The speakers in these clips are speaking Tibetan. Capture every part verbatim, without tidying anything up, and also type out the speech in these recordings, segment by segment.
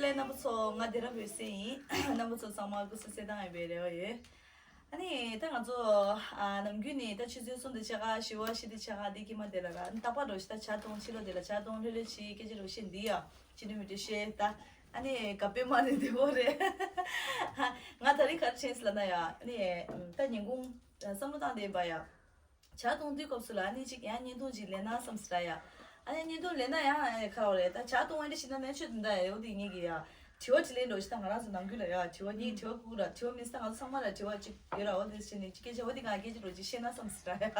ལས་རྣམ་པ་ཚོ། ང་དེ་ར་བོད་སེ་ཡིན། རྣམ་པ་ཚོ་ཚང་མ་སྐུ་གཟུགས་གསལ་ཐང་ཡོད་པའི་རེ་བ་ཡོད། ཨ་ནི་ད་ང་ཚོ་ཨ་ནམ་རྒྱུན་ནས་ད་ཆུ་ཚོད་གསུམ་དང་ཕྱེད་ཀ་བཞི་པ་བཞི་དང་ཕྱེད་ཀ་དེ་དཀྱིལ་མ་དེ་ལ་ར་རྟག་པར་འགྲོ་ཞིག་ད་ཇ་འཐུང་ཕྱི་ལོགས་དེ་ལ་ཇ་འཐུང་ལྷོད་ལྷོད་ཅིག་སྐད་ཆ་རོ་བཤད་འདི་ཡ་ཕྱི་དྲོ་མི་དྲོ་བཤད་ད། ཨ་ནི་ག་པེ་མ་ནི་དེ་བོ་རེད། ང་ད་རིང་ག་རེ་བྱས་ལབ་ན་ཡ་ཨ་ནི་ད་ཉིན་གུང་བསམ་བློ་བཏང་བསྡད་པ་ཡ། ཇ་འཐུང་དུས་སྐབས་སུ་ལ་ཨ་ནི་ཅིག་ཡང་བརྙན་ཐུང་ཅིག་ལེན་ན་བསམ་སྲིད་ཡ། ཨ་ནི་བརྙན་ཐུང་ལེན་ན་ཡང་ཨ་ནི་ཁ་བ་རེད་ད་ཇ་འཐུང་ཨ་འདྲ་ཞིག་ན་ནས་ཆོས་དུ་འདའ་ཡ་ཡོད་དེ་ངེད་ཀྱི་ཡ། དྲི་བ་དྲི་ལེན་འགྲོ་ཞིག་ད་ང་རང་ཚོ་ནང་ཁུལ་ལ་ཡ་དྲི་བ་ངེད་དྲི་བ་བསྐུར་ར་དྲི་བ་མི་སྲིད་ད་ང་ཚོ་ཚང་མ་ལ་དྲི་བ་ཅིག་ཡོད་ར་འོ་དེ་བྱས་ནས་ཅིག་སྐད་ཆ་འོ་དེ་ང་སྐད་ཆ་འགྲོ་ཅིག་བཤད་ན་བསམ་སྲིད་ཡ།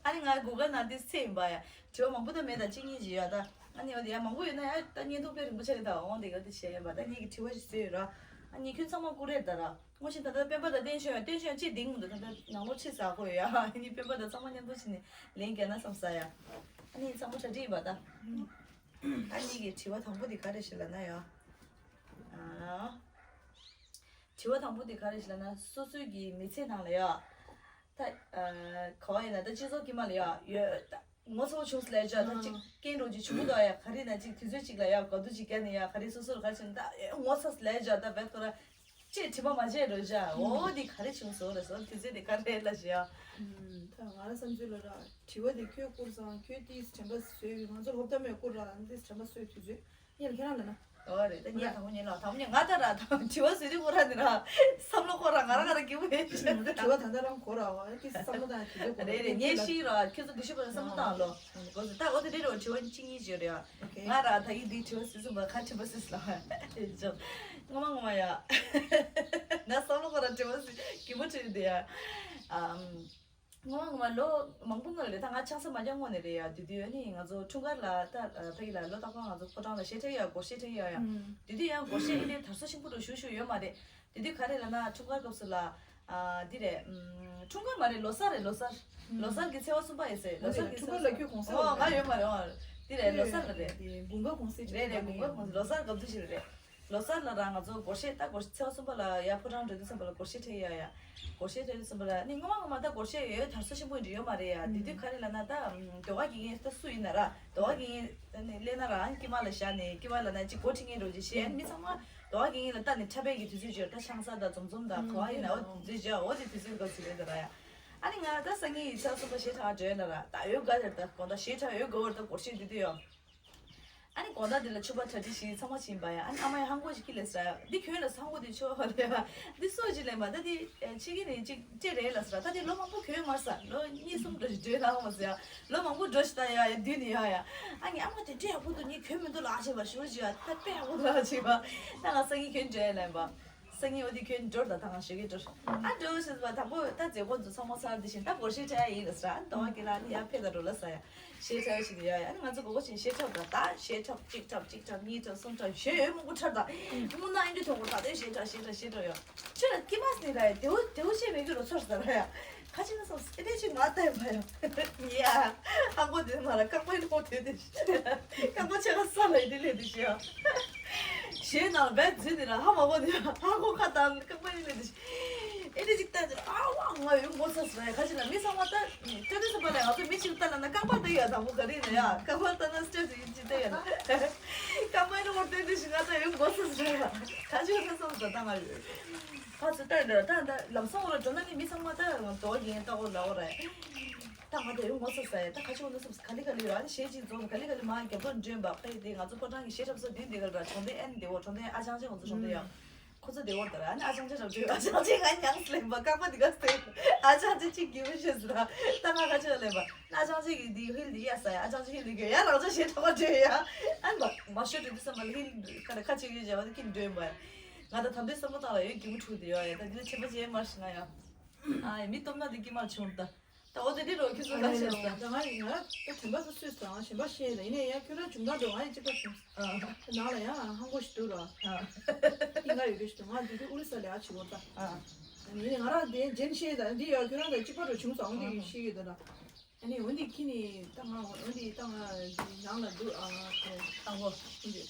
ཨ་ནི་ང་གུ་གལ་ནང་དེ་ཚེ་ཡིན་པ་ཡ། དྲི་བ་མང་པོ་ད་མེད་ད་གཅིག་གཉིས་ཅིག་ཡོད་ད། ཨ་ནི་འོ་དེ་ཡ་མང་པོ་ཡོད་ན་ཡ་ད་བརྙན་ཐུང་དཔེ་རིང་པོ་ཆགས་ཀྱི་ད་འོང་དེ་ག་དེ་བྱས་ཡིན་པ་ད་ངེད་ཀྱི་དྲི་བ་ཞིག་བཟོས་ཡོད་ར། ཨ་ནི་ཁྱོད་ཚང་མ་བསྐུར་རེད་ད་ར། དངོས་གཞི་ད་ལྟ་སྤེན་པ་དང་བསྟན་ཆོས་བསྟན་ཆོས་ཅི་སྡིག་མི་འདུག་ད་ལྟ་ནང་ལོགས་ཁྲིད་ཟ་ཁོ་ཡོད་ཡ། ཨ་ནི་སྤེན་པ་དང་ཚང་མ་མཉམ་དུ་ཕྱིན་ནས་ལན་རྒྱག་ན་བསམ་ས་ཡ། ཨ་ནི་ཚང་མ་གྲ་སྒྲིག་ཡིན་པ་ད། ཨ་ནི་གི་དྲི་བ་དང་པོ་དེ་ག་རེ་ཞིག་ལབ་ན་ཡ། ཨ། དྲི་བ་དང་པོ་དེ་ག་རེ་ཞིག་ལབ་ན་སོ་སོའི་གི་མི་ཚེ་ནང་ལ་ཡ། ད། ཨ། ག་བ་ཡིན་ན་ད་སྤྱི་ཚོགས་དཀྱིལ་མ་ལ་ཡ་ཡོད་ད། ངོ་ཚ་བོ་བྱུང་སོང་ལབ་ཡ་ཅག་ད་ཅིག་རྐྱེན་རོགས་ཅིག་བྱུང་གི་འདུག་ཡ། ག་རེ་ན་ཅིག་དུས་ཚོད་ཅིག་ལ་ཡ་ག་དུས་ཅིག་བསྐྱལ་ནས་ཡ་ག་རེ་སོ་སོར་ག་རེ་བྱུང་ད་ངོ་ཚ་ལབ་ཡ་ཅག་ད་བས་ཁོ་ར་ཅེས་དྲི་མ་མ་བྱས་རོགས་ཅག་འོ་འདི་ག་རེ་བྱུང་སོང་རེད་ཟེར་དུས་ཚོད་དེ་ག་རེ་ལ་ཞེ་ཡ། ད་ང་ར་བསམ་ཚུལ་ལ་ར་དྲི་བ་དེ་ཁྱོད་བསྐུར་སོང་ཁྱོད་དེས་དྲན་པ་བཟོས་ང་ཚོ་སློབ་གྲྭ་མས་བསྐུར་ར་དེས་དྲན་པ་བཟོས་དུས་ཚོད་ཡིན་ཁྱེད་རང་ལ་ན། ཨོ་རེད་ད་ངས་དང་པོ་ཉན་ལ་དང་པོ་ཉན་ང་ད་ར་དང་དྲི་བ་ཟེར་དུས་ཁོ་ར་ནི་ར་བསམ་བློ་ཁོ་ར་ང་ར་ང་ར་སྐྱིད་པོ་ཡིན་ཞེས་དྲི་བ་ད་ལྟ་རང་གོ་ར་བ་ཀི་བསམ་བློ་བཏང་དུས་ཚོད་གོ་ར་རེད་རེད་ངས་ཤེས་ར་ཁྱོད་ཚོ་འདི་ཤི་བ་ལ་བསམ་བློ་བཏང་ལོ། གོ་ཟེར་ད་འོ་དེ་རེད་རོ་དྲི་བ་གཅིག་གཉིས་བརྗོད་རེད་ཨ། ང་ར་ད་ཡིན་འདི་དྲི་བ་ཟེར་སོང་བ་ཁ་དྲི་བ་ཟེར་ལ་ངོ་མ་ངོ་མ་ཡ། ང་བསམ་བློ་ཁོ་ར་དྲི་བ་ཟེར་གི་མོ་དྲི་འདི་ཡ། ཨམ། ངོ་མ་ངོ་མ་ལོ་མང་པོ་སྔོན་ལ་རེད་ད་ང་ཆང་ས་མ་རྒྱག་སྔོན་ནས་རེད་ཡ། དེ་དུས་ཨ་ནི་ང་ཚོ་འཁྲུངས་སྐར་ལ་ད་ཕ་གི་ལ་ལོ་རྟག་པར་ང་ཚོ་ཕོ་བྲང་ལ་གཞས་འཁྲབ་ཡ་སྒོར་གཞས་འཁྲབ་ཡ་ཡ། དེ་དུས་ཡང་སྒོར་གཞས་ཨེ་འདྲའི་དར་སོ་ཆེན་པོ་འགྲོ་ཞུ་ཞུ་ཡོད་མ་རེད། དེ་དུས་ག་རེ་ལབ་ན་འཁྲུངས་སྐར་སྐབས་སུ་ལ་ཨ་འདི་རེད། འཁྲུངས་སྐར་མ་རེད་ལོ་གསར་རེད་ལོ་གསར། ལོ་གསར་གྱི་ཚེས་པ་གསུམ་པ་ཡིན་ཟེར་ལོ་གསར་གྱི་འཁྲུངས་སྐར་ལ་ཁྱོད་གུང་སེང་ཨོ་ང་ཡོད་མ་རེད་ཨོ། འདི་རེད་ལོ་གསར་ལ་རེད། དགུན་ཁ་གུང་སེང་རེད་རེད་དགུན་ཁ་གུང་སེང་ལོ་གསར་སྐབས་དུས་ཞིག་རེད། ལོ་གསར་ལ་རང་ང་ཚོ་སྒོར་གཞས་ད་སྒོར་གཞས་ཚེས་པ་གསུམ་པ་ལ་ཡ་ཕོ་བྲང་འགྲོ་དུས་ཙམ་པ་ལ་སྒོར་གཞས་འཁྲབ་ཡ་ཡ། སྒོར་གཞས་འཁྲབ་དུས་ཙམ་པ་ལ་ནི་སྔོན་མ་སྔོན་མ་ད་སྒོར་གཞས་ཡོད་དར་སོ་ཆེན་པོ་འདྲ་ཡོད་མ་རེད་ཡ། དེ་དུས་ག་རེ་ལབ་ན་ད་ཟློས་གར་དགེ་རྒན་ད་སུ་ཡིན་ན་ར་ཟློས་གར་དགེ་རྒན་ནི་སླེབས་ན་རང་དཀྱིལ་མ་ལ་བཞག་ནས་དཀྱིལ་མ་ལ་ན་ཅིག་སྒོ་ཁྲིད་མཁན་རོགས་ཅིག་བྱས་མི་ཚང་མ་ཟློས་གར་དགེ་རྒན་ལ་ལྟ་ནས་འཁྲབ་པའི་གི་དུས་ཚོད་ཅིག་ཡོད་ད་ཆང་ས་དང་འཛོམས་འཛོམས་དང་ག་བ་ཡིན་ན་འོ་དུས་ཚོད་ཅིག་འོ་དེ་དུས་ཚོད་སྐབས་སུ་རེད་ད་ར་ཡ། ཨ་ནི་ང་ད་སང་ཉིན་ཚེས་པ་གསུམ་པ་གཞས་འཁྲབ་འགྲོ་ཡ་ལ་ར་ད་ཡོད་ག་རེད་ད་དགོང་དག་གཞས་འཁྲབ་ཡོད་ག་བར་ད་སྒོར་གཞས་འདི་དུས་ཡོད། ཨ་ནི་དགོང་དག་དེ་ལ་ཕྱུ་པ་གྲ་སྒྲིག་ཞིག་ཚང་མ་བྱིན་པ་ཡ། ཨ་ནི་ཨ་མ་ཡ་ཧང་གོ་ཞིག་ཁྱི་ལས་ཟ་ཡ། འདི་ཁྱོད་ལ་ཧང་གོ་དེ་ཆོ་བ་ལས་ཡ། འདི་སོ་ཅིག་ལས་མ་ད་དེ་ཕྱི་གི་ནི་ཅིག་སྤྲད་རེད་ལ་ཟ་ད་དེ་ལོ་མང་པོ་གྱོན་མ་ཟ་ལོ་གཉིས་གསུམ་འདྲ་ཞིག་འགྲོ་ན་མ་ཟ་ཡ། ལོ་མང་པོ་འགྲོ་ཞིག་ད་ཡ་ཡ་དུས་ནི་ཡ་ཡ། ཨ་ནི་ཨ་མ་དེ་འདྲ་ཡག་པོ་འདུག་ནི་གྱོན་མི་འདུག་ལ་ཨ་ཅེ་བ་ཞུ་ཅི་ཡ་ད་དཔེ་ཡག་པོ་འདུག་ལ་ཨ་ཅེ་བ། ད་ང་སང་ཉིན་གྱོན་འགྲོ་ཡ་ལས་པ། སང་ཉིན་འོ་དེ་ཁྱོད་འགྲོ་ད་ད་ང་ཞོགས་ཀས་འགྲོ། ཨ་འགྲོ་ཞེས་པ་དང་པོ་ད་མཛད་སྒོ་ཚོ་ཚང་མ་ཚར་དེ་བཞིན་ད་སྒོར་གཞས་འཁྲབ་ཡ་ཡིན་ལ་ཟེར་ཨ་ནི་ཏོ་བ་ཀི་ལ་ནི་ཡར་ཕེབས་ད་འགྲོ་ལ་ཟེར་ཡ། གཞས་འཁྲབ་བཞིན་ཡ་ཡ་ཨ་ནི་ང་ཚོ་སྒོར་སྒོར་བཞིན་གཞས་འཁྲབ་ད་ད་གཞས་འཁྲབ་གཅིག་འཁྲབ་གཅིག་འཁྲབ་གཉིས་འཁྲབ་གསུམ་འཁྲབ་གཞས་ཡོད་མང་པོ་འཁྲབ་ད་དངོས་གནས་ཨིན་འདྲ་མཐོང་གོ་ད་དེ་གཞས་འཁྲབ་གཞས་འཁྲབ་གཞས་འཁྲབ་ཡ། ཁྱོད་ལ་ཀི་མ་སི་ནི་ར་ཡ་དེའུ་དེའུ་བཤད་མེད་གི་རོ་ཚོར་ད་ར་ཡ། ཁ་ཅིག་ན་སོང་སེ་དེ་ཅིག་མ་བལྟས་པ་ཡ། ཡ། ཨ་མགོ་དེ་མ་ར་རྐང་པའི་ནང་དེ་དེ་རྐང་པ་ཆེ་ཁ་ས་ལ་ཡི་དེ་ལས་དེ་ཤི་ཡ། གཞས་ནང་བས་འཛུལ་ནི་ར་ཧ་མ་གོ་ནི་ཧ་གོ་ཁ་དང་རྐང་པ་ཡི་ལས་དེ་ཤི། ཨེ་དེ་ཅིག་བལྟས་དེ་ཨ་ཝ་ང་ཡོང་གོ་ས་སི་ར་ཡ་ཁ་ཅིག་ན་མི་ཚང་མ་ལྟ་ནི་ཏོ་ཏོ་སི་པ་ལ་ང་ཚོ་མི་ཅིག་ལྟ་ལ་ན་རྐང་པ་དེ་ཡ་དང་པོ་ག་རེ་ན་ཡ་རྐང་པ་ལྟ་ན་སི་ཏྲེ་སི་ཡིན་ཅི་ལྟ་ཡ་ན་རྐང་པ་ཡི་ནང་དེ་དེ་ཤི་ང་ཚོ་ཡོང་གོ་ས་སི་ར་ཡ་ཁ་ཅིག་ན་སོང་ས་ད་ང་ཡོད། ཕར་ཚུར་ལྟ་ཡོད་ད་ད་ལམ་སང་འོག་ལ་འགྲོ་ན་ནི་མི་ཚང་མ་ད་ང་དོ་གིན་ལྟ་འོག་ལ་འོག་རེད། ད་ང་ད་ཡོང་ངོ་ཚ་ས་ཡ་ད་ག་ཅི་འོ་ན་སོང་ག་ལེ་ག་ལེ་ཡོད་ཨ་ནི་གཞས་ཅིག་རྫོགས་ན་ག་ལེ་ག་ལེ་མ་རྒྱབ་ལོག་འདྲེན་པ་ཕ་ཡི་དེ་ང་ཚོ་ཕོ་བྲང་གི་གཞས་འཁྲབ་ས་འདི་འདི་ག་ར་གྲོང་སྡེ་ཨན་འདི་འོ་གྲོང་སྡེ་ཨ་ཅང་ཅེ་ང་ཚོ་གྲོང་སྡེ་ཡ། ཁོ་ཚོ་བདེ་བོར་དར་ཨ་ནི་ཨ་ཅང་ཅེ་འཁྲབ་འདྲེན་ཨ་ཅང་ཅེ་ང་ཉང་སི་ལེན་པ་རྐང་པ་འདི་ག་སྟེ་ཨ་ཅང་ཅེ་ཅིག་གི་མི་ཤེས་ཟེར་ད་ང་ག་ཅི་ལ་ལེན་པ་ཨ་ཅང་ཅེ་གི་འདི་ཧིལ་འདི་ཡ་ས་ཡ་ཨ་ཅང་ཅེ་ཧིལ་འདི་གི་ཡ་རང་ཅང་གཞས་འཁྲབ་པ་འདྲེན་ཡ་ཨ་ནི་མ་མ་ཤོད་འདྲེན་དུས་སམ་པ་ལ་ཧིལ་ཁ་ཁ་ཅིག་ཡོད་བྱ་བ་འདི་ཀིན་འདྲེན་པ། ང་ད་དམ་པའི་བསམ་བློ་བཏང་ལ་ཡོད་གི་མུ་ཁྲུ་དེ་ཡོད་ཡ་ད་འདི་ལ་ཆད་པ་ཅི་ཡང་མ་ཤི་ང་ཡ། ཨ་ཡ་མི་སྟོབས་ན་དེ་ཀི་མར་བྱུང་ད། ད་འོ་དེ་དེ་རོ་ཁྱོད་ཚོ་ལ་ཤེས་ད། ང་ཡི་ང་ད་དམ་པ་ཚོ་སུས་དང་གཞན་པ་ཤེས་ད་ཡིན་ནའི་ཡ་ཁྱོད་ར་བྱུང་ད་འགྲོ་ང་ཡི་གཅིག་པ་བྱུང་། ཨ་ནང་ལ་ཡང་ཧང་གོ་ཞིག་འདུག་ར། ཨ་ཏི་ང་ཡོད་རེ་ཞིག་འདུག་ང་འདི་དུས་ཨུ་རི་ས་ལ་ཡ་བྱེད་འོ་ད། ཨ་ཡིན་ནའི་ང་ར་དེ་ཇེན་ཤེས་ད་འདི་ཡ་ཁྱོད་ར་ད་གཅིག་པ་འགྲོ་བྱུང་ཙང་འོ་འདི་ཡི་ཤེས་ཡོད་ད་ར། ཨ་ནི་འོ་འདི་ཁྱི་ནི་ད་ང་འོ་འདི་ད་ང་འདི་ནང་ལ་འདུག་ཨ་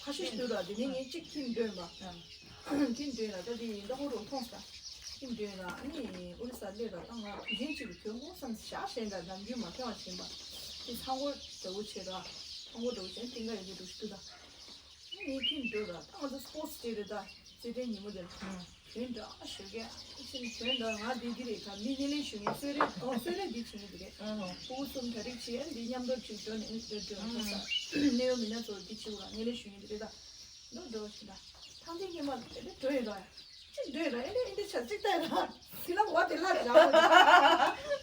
ཁ་ཤས་ཤིག་འདུག་ར་དེ་ནས་ངས་གཅིག་ཁྱིམ་འདོན་པ། ཁྱིམ་འདོན་ར་ད་དེ་ཡིན་ད་ཧོ་རོ་མཐོང་ས། ཁྱིམ་འདོན་ར་ཨ་ནི་ཨོ་རི་ས་སླེབས་ར་ད་ང་དུས་ཆེན་གཅིག་ལ་གྱོན་དགོས་བསམ་ཤག་ཞེན་ར་ནམ་རྒྱུན་མ་ཐོན་བ་བྱིན་པ། དེ་ཚང་གོ་འདྲ་བོ་བྱེད་ར། ཚང་གོ་འདྲ་བོ་བྱེད་ཏིང་ཀ་ཡོད་ཀྱི་འདུག་ཤི་ད། ངས་ཁྱོད་འགྲོ་ར། ད་ང་ཚོ་སྤོར་ཊི་ཌེ་རེད། ད་རྩེད་འགྲན་ཉིན་མོ་དེར་གྱོན་འདྲ་ཞོགས་ཀས་ཕྱིན། གྱོན་འདྲ། ང་འདི་འདི་རེད། ད་མི་སྣེ་ལེན་ཞུ་མཁན་གསོལ་རས། ཨོ། གསོལ་རས་འདི་བྱེད་མཁན་འདི་རེད། ཕྲུ་གུ་གསུམ་གྲ་སྒྲིག་བྱས། འདི་མཉམ་དུ་ཅིག་འགྲོ་ནས་འགྲོ་འགྲོ་ས། གནད་ཡོད་མི་སྣ་ཚོ་འདི་བྱེད་དགོས་ར། སྣེ་ལེན་ཞུ་མཁན་འདི་རེད། ད་འགྲོ་འགྲོ་ཞིག་ད་ཐང་ཐིང་སྔོན་མ་ཨེ་འདྲ་འགྲོ་ཡོད་ར། ཅིག་འདོད་ར། ཨེ་འདྲ་ཨེ་འདྲ་ཆ་ཅིག་ལྟ་ར། ཁྱི་ལ་བ་དེ་ལ་ར།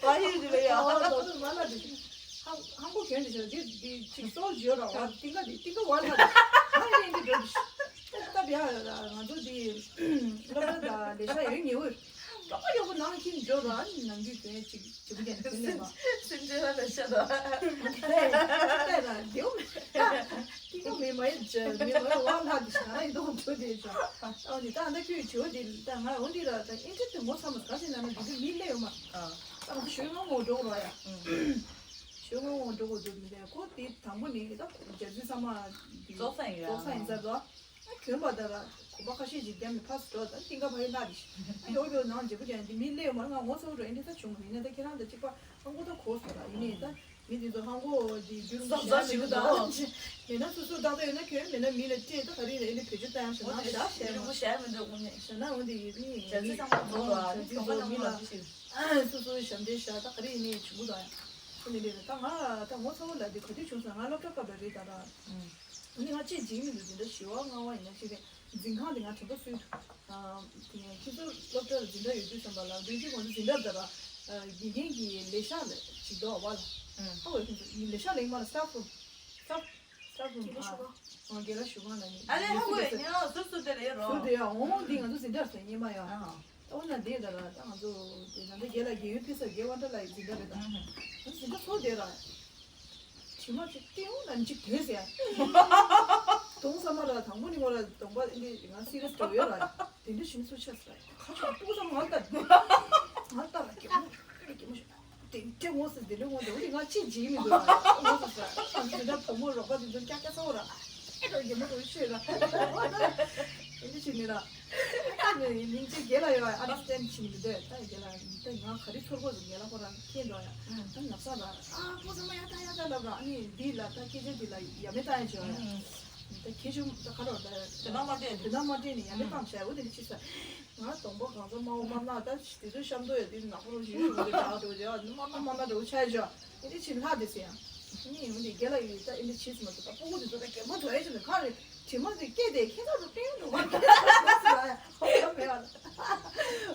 བ་ཡོད་རེད་ཡ། ཨོ། དོ་དོ་མ་ལ་དེ། ཧང་ཧང་གོ་གྱོན་དེ་ཆ་དེ་དེ་ཅིག་སོལ་ཡོད་ར། བ་ཏིང་ཀ་དེ་ཏིང་ཀ་བ་ལ་ར། ཧང་ཨེ་འདྲ་འགྲོ་དེ། ད་ད་བ་ཡ་ར། ང་ཚོ་དེ་སློབ་གྲྭ་ད་ལས་ཤག་ཡོད་ཉེ་བོ། རོགས་པ་ཡག་པོ་ནང་ཁྱིམ་འགྲོ་ར། ནང་རྒྱུད་དེ་ཅིག་ཅིག་རྒྱན་དེ་ནས་བ། སེམས་ཅན་ལ་ལས་ཤག་ད། ད་ར་དེའུ་མེ། ཏིང་ཀ་མེ་མ་ཡི་ཇ་མེ་མ་ཡི་བ་ལ་དེ་ཤ་ཡི་དོ་འགྲོ་དེ་ཤ། ཨ་འདི་ད་ད་ཁྱོད་ཇོ་དེ་ད་ང་འོ་འདི་ར། ད་ཨིན་ཊི་དེ་ངོ་ཚ་མ་ག་ཞིག་ན་ན་འདི་དེ་མི་ལས་ཡོད་མ། ཨ་ད་ང་ཚོ་ཞོལ་ངོ་ངོ་འགྲོ་ར་ཡ། ཞོལ་ངོ་ངོ་འགྲོ་དགོས་འདུག་མི་འདུག་ཁོ་དེ་དང་པོ་ནི་ད་རྒྱལ་སྲས་བསམ་མ་འདི་ཙོག་ས་ཡིན་ཙོག་ས་ཡིན་ས་དོ། ཨ་གྱོན་པ་ད་ར་གོམ་པ་ཁ་ཤས་ཅིག་བརྒྱབ་ནས་ཕར་ཚུར་འགྲོ། ད་ཏིང་ཀ་ཕ་ཡི་ལྷག་གི་ཤི། ཨ་ཡོ་ཡོ་ནང་བརྗེ་པོ་ཅན་འདི་མི་སླེབས་མ་ང་ངོ་ཚ་བོ་འགྲོ། ཨེ་འདི་ད་བྱུང་མ་ཡིན་ན་ད་ཁྱེད་རང་ད་གཅིག་པ་ཨ་ཁོ་ད་གོ་སོང་ར། ཡིན་ནའི་ད་མི་འདི་ཚོ་ཧང་གོ་འདི་རྒྱུ་རུ་བཟོ་ཞེ་མི་འདུག་ད། མེད་ན་སོ་སོ་ཏག་ཏག་ཡོད་ན་གྱོན། མེད་ན་མི་ལ་སྤྲད། ད་ག་རེ་ཡིན་ན་ཨེ་འདི་བེད་སྤྱོད་བཏང་ཡང་ཞེ་ན་ཞག་ཞེ་མ་ཞེ་མི་འདུག་ངོ་མ་ཞེ་ན་འོ་འདི་ཡིན་ནི་ཇ་ཚི་ཚང་མ་བཟོ་ར། ཇ་ཚི་བཟོ་མི་ལ་སོ་སོ་ཞབས་འདྲེན་ཞག་ད་ག་རེ་ཡིན་ནའི་བྱུང་གི་འདུག་ཡ། འོ་འདི་རེད། ད་ང་ད་ངོ་ཚ་བོ་ལ་འདི་ག་དུས་བྱུང་སོང་། ང་སློབ་གྲྭ་སྐབས་ལ་རེད་ད་ར། ཨ་ནི་ང་ཅིག་འཇིགས་མི་འདུག་འཛིན་གྲྭ་བཞི་པ་ལྔ་པ་ཡིན་ན་ཅིག་རེད། འཛིན་ཁང་དེ་ང་དྲན་པ་གསོས་འདུག་ཨ་དེ་ཁྱེད་ཚོ་སློབ་གྲྭ་ལ་འཛིན་གྲྭ་ཡོད་དུས་ཙམ་པ་ལ་དགོན་སྤྱི་ཁོང་ཚོ་འཛིན་གྲྭ་ད་ར། དགེ་རྒན་གྱི་ལས་ཤག་ལ་ཅིག་འདུག་བ་ལ། ཧ་གོ་ཁྱེད་ཚོ་ལས་ཤག་ལ་ཡིན་མ་ལ་སི་ཊཕ་རུམ། སི་ཊཕ་སི་ཊཕ་རུམ། དགེ་ལས་ཞུ་ཁང་། ཨ་དགེ་ལས་ཞུ་ཁང་ལ་ནི། ཨ་ལས་ཧ་གོ་ཡ་ཉོ་ཟུར་ཟུར་དེ་ལ་ཡོད་རོ། ཟུར་དེ་ཡ་འོང་འདི་ང་ཚོ་འཛིན་གྲྭ་ཟེར་ཉེ་མ་ཡ། ཨ། ཨོ་ན་དེ་ད་ར་ད་ང་ཚོ་དེ་ད་ལྟ་རྒན་ལགས་རྒན་ཡོལ་ཕེབས་ས་རྒན་དབང་གྲགས་ལགས་ཡི་འཛིན་གྲྭ་རེད་ད། ཨ་འཛིན་གྲྭ་ཚོ་དེ་ར། དྲི་མ་ཅིག་སྟེང་འོག་ན་ཅིག་དོན་ཟེར། གདོང་ས་མ་ར་དང་པོ་ནི་ངོ་ར་གདོང་པ་འདི་ང་སི་རི་ཡས་འགྲོ་ཡོད་ར། དེ་འདྲ་ཞིག་སུ་ཆགས་ས་ར། ཁ་ཤས་སྤུ་གུ་ཚང་མ་ང་ལྟ། ང་ལྟ་ར་གད་མོ་གད་མོ་ཞིག་དེ་འདྲ་ངོ་ཟེར་དེ་འདྲ་ངོ་ཟེར། འོ་དེ་ང་ཅི་བྱེད་མི་འདུག་ར་ངོ་ཟེར་ས། ང་ཚོ་དེ་འདྲ་བུ་མོ་རོགས་པ་དེ་ཚོ་སྐྱག་སྐྱག་ཚ་བོ་ར། ཨེ་ར་གད་མོ་རོ་ཤོད་ར། དེ་འདྲ་བྱེད་ནི་ར། ཨ་ནི་སྙིང་རྗེ་རྒན་ལགས་ཡོད་ཨན་ཌར་སི་ཊེན་ཌི་བྱེད་ནི་མི་འདུག་ད་རྒན་ལགས་ད་ང་ག་རེ་ཚོར་དགོས་ཟེར་རྒན་ལགས་ཁོ་རང་མཁྱེན་འགྲོ་ཡ། ད་ནག་ས་ར་ཨ་ཕོ་ཚང་མ་ཡ་ད་ཡ་ད་ལབ་ར། ཨ་ནི་འདི་ལ་ད་སྐད་ཆ་འདི་ལ་ཡ་མེད་ད་ཡ་བྱོས་ཡ། ད་ཁྱེད་ཆོ་ད་ག་རེ་ད་དོ་སྣང་མ་སྤྲད་དོ་སྣང་མ་སྤྲད་ནི་ཡ་མེད་བཏང་བྱས། འོ་དེ་འདྲ་བྱེད་ས། ང་གདོང་པ་གང་ཚ་དམར་པོ་དམར་ནག་ད་དེ་ཚོ་ཤམ་ཐོ་ཡོད་དེ་ནག་པོ་རུ་ཞུ་ཞུ་དེ་འདྲ་འགྲོ་བྱས་ཨ་ནི་དམར་ནག་དམར་ནག་འདྲ་བོ་ཆགས་བྱས། ཨེ་འདྲ་བྱེད་ལྷག་དེ་ཟེར་ཡང་། ནི་ཡོང་དེ་རྒན་ལགས་ཡིས་ད་ཨེ་འདྲ་བྱེད་སྲིད་མ་ཐུབ། ད་སྤུ་གུ་དེ་ཚོ་ད་རྒན་པོ་དོ་ཨེ་བྱེད་ནས་ཁ་རེ་དྲི་མ་དེ་སྐད་དེ་ཁྱེད་ཚོ་རུ་སྟེང་དུ་མ་སྐད་ཚོ་ཟེར་ཡ་ཧོ་ཡ་མེད་ཨ།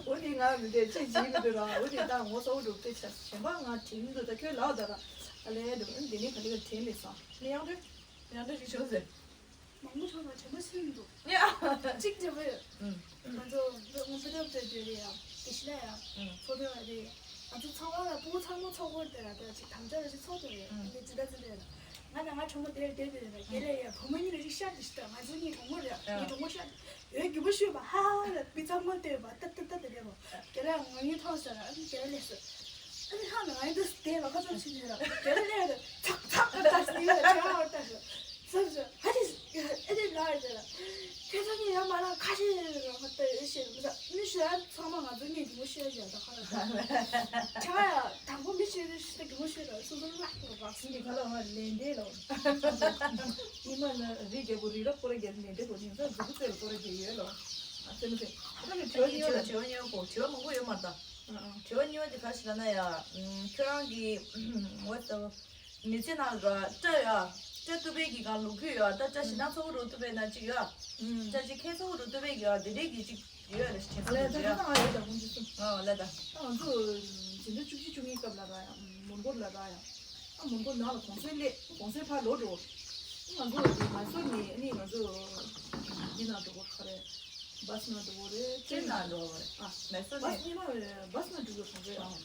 འོ་དེ་ང་མི་འདྲ་ཅི་བྱེད་མི་འདུག་ར། འོ་དེ་ད་ངོ་ཚ་བོ་འགྲོ་དེ་ཆ་གཞན་པ་ང་དྲན་མི་འདུག་ད་ཁྱོད་ལགས་ད་ར་ཨ་ལས་འགྲོ་ཨེ་འདི་ནི་ག་ལེ་ག་དྲན་མེད་ས་ནི་ཡང་འདྲ་ཡང་འདྲ་ཞིག་བྱུང་ཟེར། མང་པོ་ཆགས་ན་དྲན་པ་སུ་ཡིན་འདུག་ཡ། གཅིག་དྲན་པ་ཡོད། ང་ཚོ་ང་ཚོ་ཕ་ཐབ་ཚོ་དེ་རེད་ཡ། དེ་ཤི་ན་ཡ། ཚོགས་དེ་བ་རེད། ང་ཚོ་ཚོགས་ཁང་ལ་སྤུ་གུ་ཚང་མ་ཚོགས་སྐོར་དེ་ལ་དེ་ལ་ཅིག་དམ་བཅའ་ལ་ཅིག་ཚོགས་དེ་རེད་ཡ། ངས་ཅི་ད་ཅི་རེད་ལ། ང་དང་ང་གྲོགས་མོ་དེ་ལ་དེ་དེ་རེད་ལ། རྒན་ལགས་ཡ་བུ་མོ་གཉིས་ལ་ཅིག་ཤར་དེ་ཤི་ད། ང་ཚོ་གཉིས་གྲོགས་མོ་རེད་ཡ། ངའི་གྲོགས་མོ་ཤར་དེ་ཡོད་རྒྱུ་མ་ཤོད་པ་ཧ་ཧ་ལ་མི་ཚང་མ་བལྟས་པ་ཏ་ཏ་ཏ་དེ་རེད་མོ། རྒན་ལགས་ང་གཉིས་མཐོང་ས་ར་ཨ་ནི་རྒན་ལགས་སླེབས་སོང་། ཨ་ནི་ཧ་ན་ང་ཡི་འདི་དེ་ལ་ཁ་ཚོམ་ཕྱིན་ནས་ར་རྒན་ལགས་སླེབས་ཡ་དེ་ཚག་ཚག་ཨ་ཏ་སི་ཡ་ཅ་ཨ་ཏ་སི། སོ་སོ་ཧ་ཅི་ཨེ་དེ་ལ་ཨེ་དེ་ལ་ཁྱེད་ཚོ་གཉིས་ཡང་མ་ལ་ཁ་ཤས་རེད་ར་ང་ལྟ་ཡོད་ཤེས་ར་མི་ཚ་མི་ཤེས་ཡ་ཚང་མ་ང་ཚོ་གཉིས་གི་མོ་ཤེས་ཡ་ད་ཁ་ལ་ད་ཁྱེད་ཡ་དང་པོ་མི་ཤེས་རེད་ཤི་ད་གི་མོ་ཤེས་ར་སོ་སོ་ལ་ཁོ་ར་བག་སི་འདི་ཁ་ལ་ང་ལེན་འདྲེ་ལ་ཉི་མ་ན་རི་རྒྱལ་པོ་རི་རབ་ཁོ་ར་རྒྱལ་ལེན་འདྲེ་གོ་ཉིན་ས་འཛུ་གུ་ཚེ་ལ་ཁོ་ར་རྒྱལ་ཡོད་ལ་ཨ་ཚེ་མི་ཚེ་ཁ་ལ་དྲི་བ་ཉེ་བ་དྲི་བ་ཉེ་བ་གོ་དྲི་བ་མང་པོ་ཡོད་མ་ད། དྲི་བ་གཉིས་པ་དེ་ག་ཞིག་ལབ་ན་ཡ། ཁྱོད་རང་གི་ཝ་ཏི་སབ་མི་ཚེ་ནང་ལ་སྐྲ་ཡ། སྐྲ་གཏུབ་པའི་གི་གང་ལོ་རྒྱུས་ཡ། ད་སྐྲ་ཞེ་དྲག་ཚ་བོ་རུ་གཏུབ་པའི་ན་ཅིག་ཡ། སྐྲ་ཅིག་ཁྱད་མཚར་བོ་རུ་གཏུབ་པའི་གི་ཡ་དེ་འདྲའི་གི་ཅིག་ཡོད་ལ་ཞིག་དྲན་ཨ་ལས་ད་ད་ང་ཡོད་ད་ཁོང་ཚོ་གསུམ། ཨ་ལས་ད། ད་ང་ཚོ་འཛིན་གྲྭ་བཅུ་གཅིག་བཅུ་གཉིས་སྐབས་ལ་ར་ཡ། མོན་གྷོ་ལ་ར་ཡ། ཨ་མོན་གྷོ་ནང་ལ་གུང་སེང་སླེབས་གུང་སེང་ཕར་ལོག་འགྲོ། ང་ཚོ་མ་སོར་ནས་ཨ་ནི་ང་ཚོ་འདི་ནང་འགྲོ་གོ་ག་རེ། བྷ་སི་ནང་འགྲོ་གོ་རེད། ཊེན་ནང་འགྲོ་གོ་རེད། ཨ་མ་སོར་ནས། བྷ་སི་ཉི་མ་བྷ་སི་ནང་འགྲོ་གོ་གང་རེད། ཨ་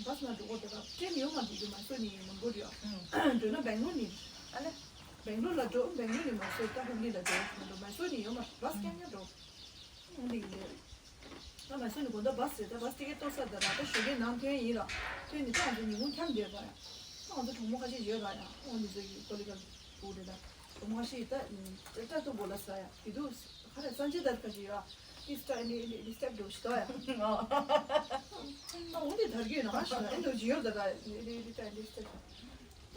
བྷ་སི་ནང་འགྲོ་གོ་དེ་ག་ཊེན་ཡོད་མ་འདུག་གི་མ་སོར་ནས་མོན་གྷོ་རེད། ཨ་འགྲོ་ན་སྦེང་ལོར་ནས། ཨ་ལེ། སྦེང་ལོར་ལ་འགྲོ་སྦེང་ལོར་ནས་མ་སོར་ད་ཧུག་ལི་ལ་འགྲོ་མ་འགྲོ་མ་སོར་ནས་ཡོད་མ་བྷ་སི་རྐྱང་རྐྱང་འགྲོ། འོང་འདི་ཡིན་རེད། ད་མ་སོ་ནི་དགོང་དག་བྷ་སི་རེད། ད་བྷ་སི་ཊི་ཀེ་ཊི་ལྟོ་ས་ད་ར་ད་ཞོགས་ཀས་ནང་ཐོན་ཡིན་ར། ཐོན་ནི་ད་ང་ཚོ་ཉིན་གུང་འཁྱམ་བསྡད་པ་ཡ། ད་ང་ཚོ་གྲོགས་མོ་ཁ་ཤས་ཡོད་ར་ཡ། འོང་འདི་ཚོ་གི་ཀོ་ལི་གལ་བུ་རེད་ད། གྲོགས་མོ་ཁ་ཤས་ད་ད་ད་ཏུ་བོ་ལ་ས་ཡ། དེ་དུས་ཁ་ར་སན་ཅི་ད་ཁ་ཅི་ཡ། ཨི་སི་ཊ་ཨེ་ནི་ཨེ་ནི་སི་ཊེབ་འགྲོ་ཤི་ད་ཡ། ད་འོང་འདི་དར་གྱི་ཡོད་ན་ཧ་ཤི་ན་ཨེ་འདུག་ཅི་ཡོད་ད་ད་ཨེ་ནི་ཨེ་ནི་སི་ཊེབ།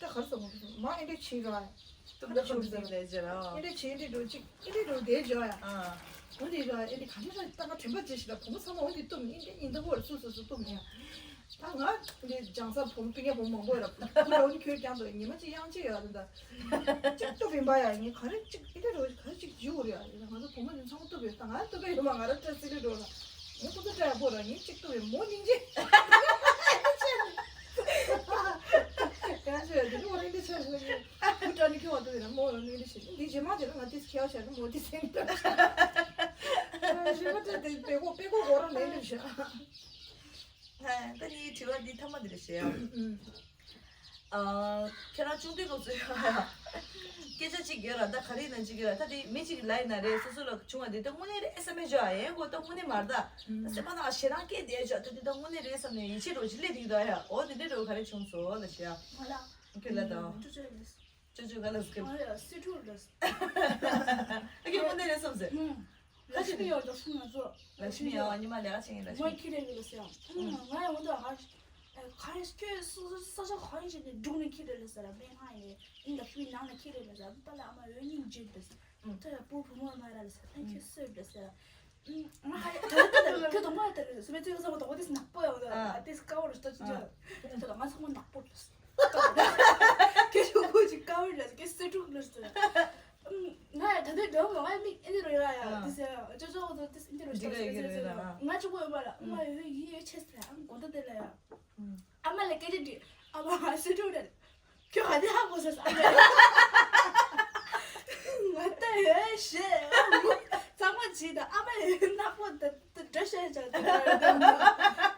ད་གར་སོང་མ་ཨེ་འདྲ་བྱེད་ར། ཏུམ་ད་ཁོ་ཏུ་དེ་ལས་ཇེ་ར། ཨེ་འདྲ་བྱེད་འདི་འགྲོ་ཅིག་ཨེ་འདྲ་འགྲོ་དེ་ཇོ་ཡ། ཨ། འོ་དེ་ར་ཨེ་འདྲ་ག་ནས་ར་ད་ག་དྲན་པ་ཇེ་ཞིག་ལ་བུ་མོ་ཚང་མ་འོ་དེ་ཏུམ་ཨེ་འདྲ་ཨིན་ད་བོར་སུ་སུ་སུ་ཏུམ་ཡ། ད་ང་འདི་ལྗང་ས་བུ་མོ་སྤུན་ཀྱག་བུ་མོ་མང་པོ་ཡ་ར་བུ་ར་འོ་ནི་ཁྱོད་ཀྱང་དོ་ཉི་མ་ཅིག་ཡང་ཅིག་ཡ་ད་ད་ཅིག་ཏུ་བིན་པ་ཡ་ངས་ག་རེ་ཅིག་ཨེ་འདྲ་རོ་ག་རེ་ཅིག་ཇུ་ར་ང་ཚོ་བུ་མོ་ནི་ཚང་མ་ཏུ་བིན་ད་ང་ཏུ་བིན་ཡོད་མ་ང་ར་ཏྲ་སི་ལི་འགྲོ་ར་ངས་ཁོ་ཚོ་ཏྲ་ཡ་བོ་ར་ངས་ཅིག་ཏུ་བིན་མོ་སྙིང་རྗེ། ཡང་ཞུ་ཡ་དེ་ནི་འོ་རེ་འདི་ཆ་ཞུ་ཡ། བུ་ཏྲ་ནི་ཁྱོད་བ་ཏུ་ཡིན་ན་མོ་ལ་ནི་འདི་ཞེ་འདི་རྗེས་མ་དེ་ལ་ང་ཏིས་ཁྱེའུ་བྱས་ན་མོ་ཏིས་ཡིན་ཏུ། ཞེ་མ་ཏྲ་དེ་པེ་ཀོ་པེ་ཀོ་གོ་ར་ལེ་ལེ་ཞེ། ད་ནི་དྲི་བ་འདི་ཐ་མ་འདི་རེ་ཞེ་ཡ། ཨ། ཁྱེད་རང་ཆུང་དུས་སྐབས་སུ་ཡོད་ཡ། སྐད་ཆ་གཅིག་ཡོད་ར་ད་ག་རེ་ཡིན་ན་གཅིག་ཡོད་ར་ད་དེ་མི་གཅིག་ལ་ཡིན་ན་རེད་སོ་སོ་ལ་བྱུང་བ་དེ་ད་དངོས་གནས་རེད་བསམ་མེད་ཅོ་ཨ་ཡན་གོ་ད་དངོས་གནས་མ་རེད་ད། ད་སེམས་པ་ནང་ཞེ་སྡང་སྐྱེས་བསྡད་ཅོ་ད་དེ་ད་དངོས་གནས་རེད་བསམ་ནས་ཡིད་ཆེས་རོ་ཅིག་སླེབས་འདུག་ད་ཡ་འོ་དེ་འདྲ་རོ་ག་རེ་བྱུང་སོང་ལ་ཞེ་ཡ། ང་ལ། ཁྱོད་ལ་ད། ཅོ་ཅོ་ལ་སྐྱབས། ང་ཡ་སི་ཁྲུ་ལ། ཨ་ཁྱོད་དངོས་གནས་རེད་བསམ་ཟེར། ལ་ཤི་མི་ཡོད་ཀྱང་སུ་ང་ཚོ། ལ་ཤི་མི་ཡོད་ཉི་མ་ལས་ཀ་བྱེད་ངེས་ལ་ཤི། ང་ཁྱི་རེད་ལ་ཟེར། ང་ཡང་འོ་ད་ཧ། ག་རེ་ཁྱོད་སུ་ས་ཆ་ག་རེ་བྱེད་ནས་སྒྲུང་ནས་ཁྱི་རེད་ལ་ཟེར་མེད་ང་ཡིན་ནས་ཨིན་ད་ཕུའི་ནང་ལ་ཁྱི་རེད་ལ་ཟེར་པ་ལ་ཨ་མ་འོད་སྙིང་རྗེ་ལ་ཟེར། ད་ཡ་པོ་བུ་མོ་ང་ར་ལ་ཟེར་ད་ཁྱོད་སུ་རེད་ལ་ཟེར། ང་ཧ་ཡ་ད་ད་ད་ཁྱོད་དང་མ་ཡ་ད་རེད་ཟེར་མེད་ཚེ་ཡོད་ས་མ་ད་འོ་དེ་ནག་པོ་ཡ་འོ་ད་དེ་དཀའ་བ་རེད་ད་ཅི་ཅི་ད་ང་ཚང་མ་ནག་པོ་རེད། ཁྱེད་ཆུང་ཀུ་ཅིག་དཀའ་བར་རེད་ཁྱེད་སེ་ཕྲུག་ལ་ཟེར། ང་ད་ལྟའི་འགྲོ་མ་ང་མིག་ཨེ་འདི་རུ་ཡོད་ཡ་དེ་ཟེར་ཅོ་ཅོ་ཁོ་ཚོ་དེ་ཨེ་འདི་རུ་འདི་ག་ཡོད་རེད་ལ། ང་ཆུང་ཀུ་ཡོད་པ་ལ་ང་ཡོད་ཡོད་ཡོད་ཆེ་ཟེར་ཨ་མ་གོ་ད་དེ་ལ་ཡ། ཨ་མ་ལ་སྐད་ཆ་དྲིས་ཨ་མ་ང་སེ་ཕྲུག་རེད། ཁྱོད་ག་དེ་ཧ་གོ་ས་ས། ང་ལྟ་ཡོད་ཤེས། ཚང་མ་བྱིས་དང་ཨ་མ་ཡོད་ནག་པོ་དང་འདྲ་བཤད་བྱ་དང་།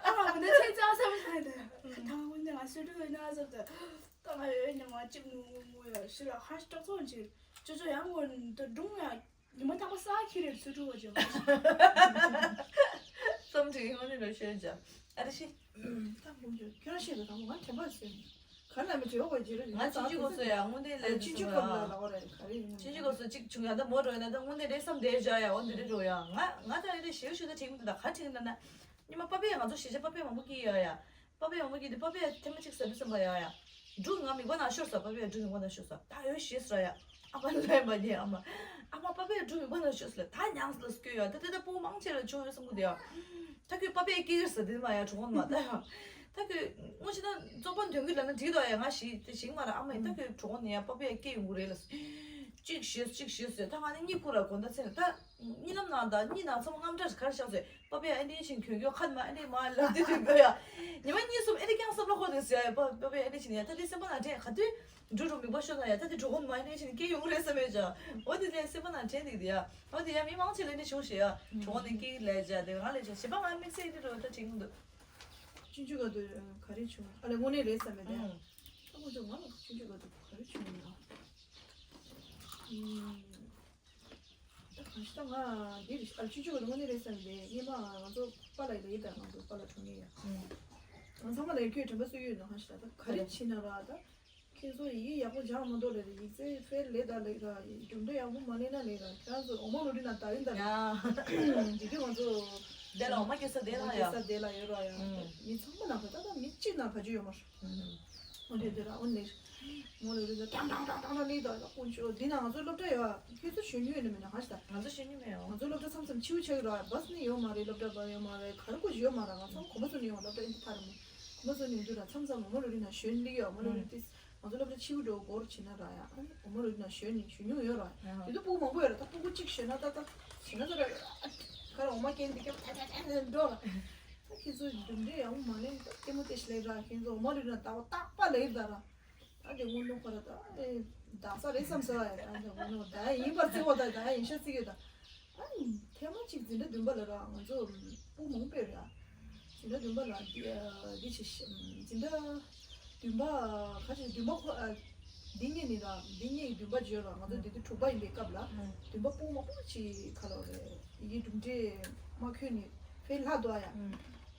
ཨ་མ་ངོ་ནས་ཚེ་ཚང་བསམ་ཤེས་དང་། ད་ངོ་ནས་ང་སུ་འགྲོ་ཡོད་ན་བསམ་དང་། ད་ང་ཡོད་ནས་ང་གཅིག་ངུ་ངུ་ངུ་ཡ་ཤི་ལ་ཧ་ཤི་ཏོག་ཙམ་བྱེད། ཅོ་ཅོ་ཡང་ངོ་ནས་ད་སྒྲུང་ཡ། ཉི་མ་རྟག་པར་ས་ཁྱི་རེད་ཚུར་འགྲོ་བ་ཅོ། བསམ་དྲི་ངོ་ནས་རོ་ཤོད་བྱ། ཨ་རེ་ཤི། ད་ཁོང་ཚོས་ཁྱོད་རང་བཤད་པ་དང་ང་དྲན་པ་ཟེར་ནས། ག་ལ་མི་བྲེལ་བ་ཇི་རེད་ང་ཕྱིན་ཆད་སྐབས་སུ་ཡང་དངོས་གནས་ལས་ཕྱིན་ཆད་སྐབས་ལ་ལ་བ་རེད་ག་རེ་ཡིན་ཕྱིན་ཆད་སྐབས་སུ་གཅིག་བྱུང་ཡང་ད་མོ་འགྲོ་ཡིན་ན་ད་དངོས་གནས་རེད་བསམ་བསྡད་བྱ་ཡ་འོ་འདི་རེད་འགྲོ་ཡ་ང་ང་ད་ཨེ་རེད་ཞེའུ་ཞུ་ད་དྲན་མི་འདུག་ད་ག་དྲན་ད་ན་ཉི་མ་པ་ཕས་ང་ཚོ་གཞིས་ཆགས་པ་ཕས་མང་པོ་སྐྱིད་ཡོད་ཡ། པ་ཕས་ཡོང་མ་གི་དེ་པ་ཕས་ཐེངས་མ་གཅིག་ཟ་འདྲུ་ཟ་འབའ་ཡ་ཡ། འབྲུ་ང་མིག་པ་ནང་ཤོར་ས་པ་ཕས་འབྲུ་མིག་པ་ནང་ཤོར་ས་ད་ཡོད་ཤེས་ས་ཡ། ཨ་མ་ལ་ཡ་མ་ཉེ་ཨ་མ། ཨ་མ་པ་ཕས་འབྲུ་མིག་པ་ནང་ཤོར་ས་ལ་ད་མྱངས་ས་ལ་སྐྱོ་ཡ་ད་དེ་ད་པོ་མང་ཆེ་ལ་བྱུང་ཡོད་བསམ་གི་དེ་ཡ། ད་ཁོས་པ་ཕས་སྐྱེ་གི་ས་དེ་མ་ཡ་གྲོགས་མ་ད་ཡ། ད་ཁོས་དངོས་གཞི་ན་བཙོག་པ་འདོན་གི་ལ་ན་འགྲིག་དོ་ཡ་ང་ཞིག་དེ་ཞིག་མ་ར་ཨ་མ་ཡིན་ད་ཁོས་གྲོགས་ནི་ཡ་པ་ཕས་སྐྱེ་ཡོང་གི་རེད་ལ། གཅིག་ཤེས་གཅིག་ཤེས་ཟེར་ད་ང་ནི་གཉིད་ཁུག་ར་དགོང་ད་ཚེ་ད་གཉིད་ལམ་ནང་ད་གཉིད་ནང་ཚང་མ་དངངས་སྐྲག་གར་བཞག་ཟེར། པ་ཕས་ཨ་ནེ་བཞིན་གྱོད་གྱོད་ཁ་ནས་མ་ཨ་ནེ་མ་ལབ་དུས་དུས་པ་ཡ། ཉི་མ་གཉིས་གསུམ་ཨ་ནེ་ཀྱང་བསམ་བློ་འཁོར་དུས་ཟེར་ཡ་པ་པ་ཕས་ཨ་ནེ་བཞིན་ཡ་ད་དེ་སེམས་པ་ནང་དྲན་ག་དུས་འགྲོ་འགྲོ་མིག་པ་ཤོར་ན་ཡ་ད་དེ་གྲོགས་པོ་ནི་མ་ཨ་ནེ་བཞིན་སྐྱེ་ཡོང་གི་རེད་བསམ་ཡོད་ཅག་འོ་དེ་ལས་སེམས་པ་ནང་དྲན་འདུག་དེ་ཡ་འོ་དེ་ཡ་མི་མང་ཆེ་ལ་ཨ་ནེ་བྱུང་ཞེས་ཡ་གྲོགས་པོ་ནི་སྐྱེ་ལས་བྱ་དེ་ང་ལས་བྱ་ཞེས་པ་ང་དམིགས་བསལ་ཨ་ནེ་འགྲོ་ད་དྲན་གི་འདུག་ཆུང་ཆུང་ག་དུས་ག་རེ་བྱུང་ཨ་ལས་དངོས་གནས་རེད་བསམ་མེད་དེ་ད་ཁོ་ཚོ་ང་ལ་ཆུང་ཆུང་ག་དུས་ག་རེ་བྱུང་ཡིན་ན། ད་གང་ཞིག་ད་ང་འདི་རེད་ཨ་ཆུ་ཆུ་ག་དུ་དངོས་གནས་རེད་བསམ་པས་སྔོན་མ་ང་ཚོ་པཱ་ལགས་ལ་ཡིན་ད་ང་ཚོ་པཱ་ལགས་གྲོངས་ངེས་ཡ། ང་ཚང་མ་ལ་ཡ་ཁྱོད་དྲན་པ་གསོས་ཡོད་ནོ་གང་ཞིག་ད་ད་ག་རེ་བྱེད་ན་ར་ད་ཁྱེད་ཚོ་ཡི་གེ་ཡག་པོ་སྦྱང་མ་འདུག་ལས་ར་ཡིག་ཚད་ཕེལ་ལས་ད་ལས་ར་གྲུབ་འབྲས་ཡག་པོ་མ་ལེན་ན་ལས་ར་ཁྱེད་རང་ཚོ་འོ་མ་ལོ་རི་ན་ད་ཡིན་ད་ར་འདི་དུས་ང་ཚོ་དེ་ལ་འོ་མ་སྐྱེ་ས་དེ་ལ་ཡ་སྐྱེ་ས་དེ་ལ་ཡོད་ར་ཡ་མི་ཚང་མ་ན་ད་ད་ད་མི་གཅིག་ན་བ་ཅི་ཡོད་མ་རེད། འོ་དེ་དེ་ར་འོ་ནི། མོ་ལ་རི་ད་ཀྲང་ཀྲང་ཀྲང་ཀྲང་ཀྲང་ལི་ད་ཀུན་ཆོ་འདི་ན་ང་ཚོ་སློབ་གྲྭ་ཡོད་ཁྱེད་ཚོ་གཞོན་ཉུང་ཡོད་ནི་མེད་ན་གང་ཞིག་ད། ང་ཚོ་གཞོན་ཉུང་མེད་འོ། ང་ཚོ་སློབ་གྲྭ་མཚམས་མཚམས་ཕྱིའུ་ཆགས་ཡོད་ར་བས་ནི་ཡོད་མ་རེད་སློབ་གྲྭ་པ་ཡོད་མ་རེད་ག་རེ་ཀུ་ཞིག་ཡོད་མ་ར་ང་ཚོ་གོམ་པ་ཚོ་ནི་ཡོད་སློབ་གྲྭ་ཨིན་ཐ་ར་མོ་གོམ་པ་ཚོ་ནི་འདུག་ར་མཚམས་མཚམས་མོ་ལ་རི་ན་གཞོན་ལི་ཡོད་མོ་ལ་རི་ཏིས་ང་ཚོ་སློབ་གྲྭ་ཕྱིའུ་འགྲོ་སྒོར་ཕྱིན་ན་ར་ཡ་ཨ་ནི་མོ་ལ་རི་ན་གཞོན་ནི་གཞོན་ཉུང་ཡོད་ར་དེ་ཚོ་སྤུ་གུ་མང་པོ་ཡོད་ར་ད་སྤུ་གུ་གཅིག་གཞོན་ན་ད་ད་གཞོན་ན་ད་ར་ག་ར་འོ་མ་སྐྱེན་འདི་སྐྱབས་ད་ད་ད་འགྲོ་ར་ད་ཁྱེད་ཚོ་གྲུབ་འབྲས་ཡག་པོ་མ་ལེན་ད་ལྟད་མོ་ལྟས་ཤིག་ལེ་ར་ཁྱེད་ཚོ་འོ་མ་ལ་རི་ན་ད་བ་རྟག་པ་ལེ་ད་ར། ད་དེ་སྔོན་འགྲོ་ཁོ་ར་ད་ཨེ་དག་ས་རེད་བསམ་ཟེར་བ་ཡ་ད་དེ་སྔོན་འགྲོ་ད་ཡིན་པར་བརྩི་བ་ད་ད་ཡིན་ཤ་བརྩི་གི་ད་ཨ་ཐེངས་མ་གཅིག་འཛིན་གྲྭ་བདུན་པ་ལ་ར་ང་ཚོ་སྤུ་མང་པོས་ར་འཛིན་གྲྭ་བདུན་པ་ལ་འདི་འདི་ཆེ་འཛིན་གྲྭ་བདུན་པ་ཁ་ཆེ་བདུན་པ་ཁོ་འདི་གཉིས་ནི་ར་འདི་གཉིས་བདུན་པ་བརྗོད་ར་ང་ཚོ་འདི་དུས་དྲུག་པ་ཡིན་པའི་སྐབས་ལ་བདུན་པ་སྤུ་མང་པོ་ཅིག་ཁ་ལོ་རེད་ཡི་གེ་གྲུབ་འབྲས་མ་འཁྱོལ་ནི་ཕེ་ལྷག་འདུག་ཨ་ཡ།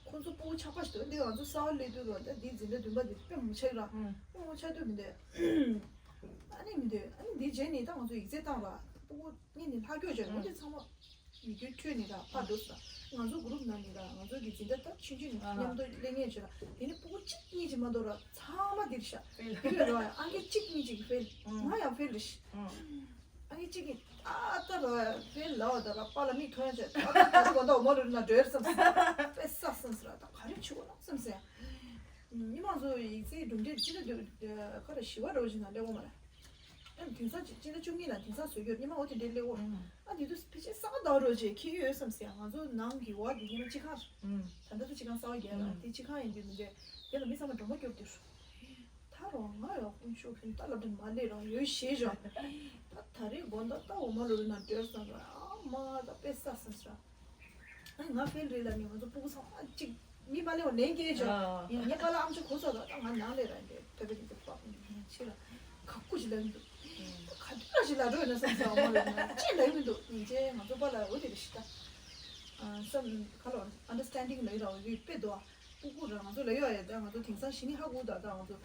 ཁོང་ཚོ་སྤུ་གུ་ཆགས་པ་ཞིག་འདུག་འདི་ང་ཚོ་གསར་པ་སླེབས་དུས་ར་ད་འདི་འཛིན་གྲྭ་བདུན་པ་འདི་དཔེ་མི་ཆགས་ར་ཨང་། དཔེ་མི་ཆགས་དུས་མི་འདུག་ཨ་ནི་མི་འདུག་ཨ་ནི་འདི་རྗེས་ནས་ད་ང་ཚོ་ཡིག་ཚད་བཏང་ར་སྤུ་གུ་གཉིས་ནི་ལྷག་སྐྱོ་བྱས་འོ་འདི་ཚང་མ་ ཡིག་སྒྱུར་ཁྲོད་ནས་ར་ཕར་འགྲོ་སོང་། ང་ཚོ་གུ་རུབ་ནང་ནས་ར་ང་ཚོ་གི་འཛིན་གྲྭ་ད་ཆུང་ཆུང་ནས་ཨ་ཧ། མཉམ་དུ་སླེབས་མཁན་བྱོས་ར། དེ་ནི་སྤུ་གུ་གཅིག་གཉིས་ཅིག་མ་གཏོགས་ར་ཚང་མ་འདིར་ཤ་འདིར་ར། ཨང་ཀི་གཅིག་གཉིས་ཅིག་ཕེལ། ང་ཡང་ཕེལ་རེད་ཤ། ཨང་ཀི་གཅིག་གཉིས་ཨ་ད་ར་ཕེལ་ལ་བ་ད་ར་པཱ་ལགས་མིག་མཐོང་ཡ་བྱས། ད་ད་ད་ད་འོ་མ་ལོ་རི་ན་འགྲོ་ཡར་བསམ་སོང་། དཔེ་ས་བསམ་སོང་ར། ད་ག་རེ་བྱེད་དགོས་ན་བསམ་སོང་། ཉི་མ་ཚོ་ཡིག་ཚད་གྲུབ་འབྲས་ཅི་འདྲ་འདུག་ཁ་ར་ཞི་བ་རོ་ཞིག་ན་སླེབས་འོ་མ་ར། ཨ་དེང་སང་ཅི་ཅི་འདྲ་བཅུ་གཉིས་ལ་དེང་སང་བཟོ་རྒྱུར་ཉི་མ་འོ་དེ་འདྲའི་སླེབས་འོ། ཨ་དེ་དུས་ཕལ་ཆེར་ས་ག་ཟླ་རོ་ཅེས་ཁྱི་ཡོད་བསམ་སེ། ང་ཚོ་ནང་གི་འོ་དེ་ཉི་མ་སྤྱི་ཁང་། ད་ལྟ་ད་སྤྱི་ཁང་གསར་པ་རྒྱག་ལ་དེ་སྤྱི་ཁང་ཡིན་དུས་མི་འདྲ། དེ་ལ་མི་ཚང་མ་སྒྲོལ་མ་སྐྱོབ་དུས། ད་རོ་ང་ཡང་དཀོན་མཆོག་ཕན་ད་ལབ་དྲན་མ་ལས་རང་ཡོད་ཤེས་བྱུང་། ད་ད་རེས་དགོང་དག་ད་འོ་མ་ལོ་རི་ན་འགྲོ་བསམ་ར། ཨ་མ་ད་དཔེ་ས་བསམ་སེ། ང་ཕེལ་རེད་ལ་ནི་ང་ཚོ་སྤུ་གུ་ཚང་མ་གཅིག་མི་མ་ལེ་བ་ལན་སྐྱེལ་བྱོས། ཡང་ངའི་པཱ་ལགས་ཨམ་ཆི་གོ་ས་དང་ད་ང་ནང་ལས་ར་འདྲེ་ཐོད་པའི་དེ་པག་ཕྱི་ལ་ཁ་ཁུ་ཞིག་ལབ་མི་འདུག་ག་དུས་ལ་ཞིག་ལ་འགྲོ་ཡོད་ན་བསམ་ས་འོ་མ་ལོ་ན་ཅི་ལབ་མི་འདུག་ཉིན་བྱེད་ང་ཚོ་པཱ་ལགས་འོ་དེ་རེད་ཤི་ད། བསམ་ཁ་ལོ་ཨན་ཌར་སི་ཊན་ཌིང་ལ་ཡོད་ར་འོ་དེ་དཔེ་འདུག་སྤུ་གུ་ར་ང་ཚོ་ལ་ཡོད་ཡ་ད་ང་ཚོ་དེང་སང་ཞི་ནི་ཧ་གོ་ད་ད་ང་ཚོ་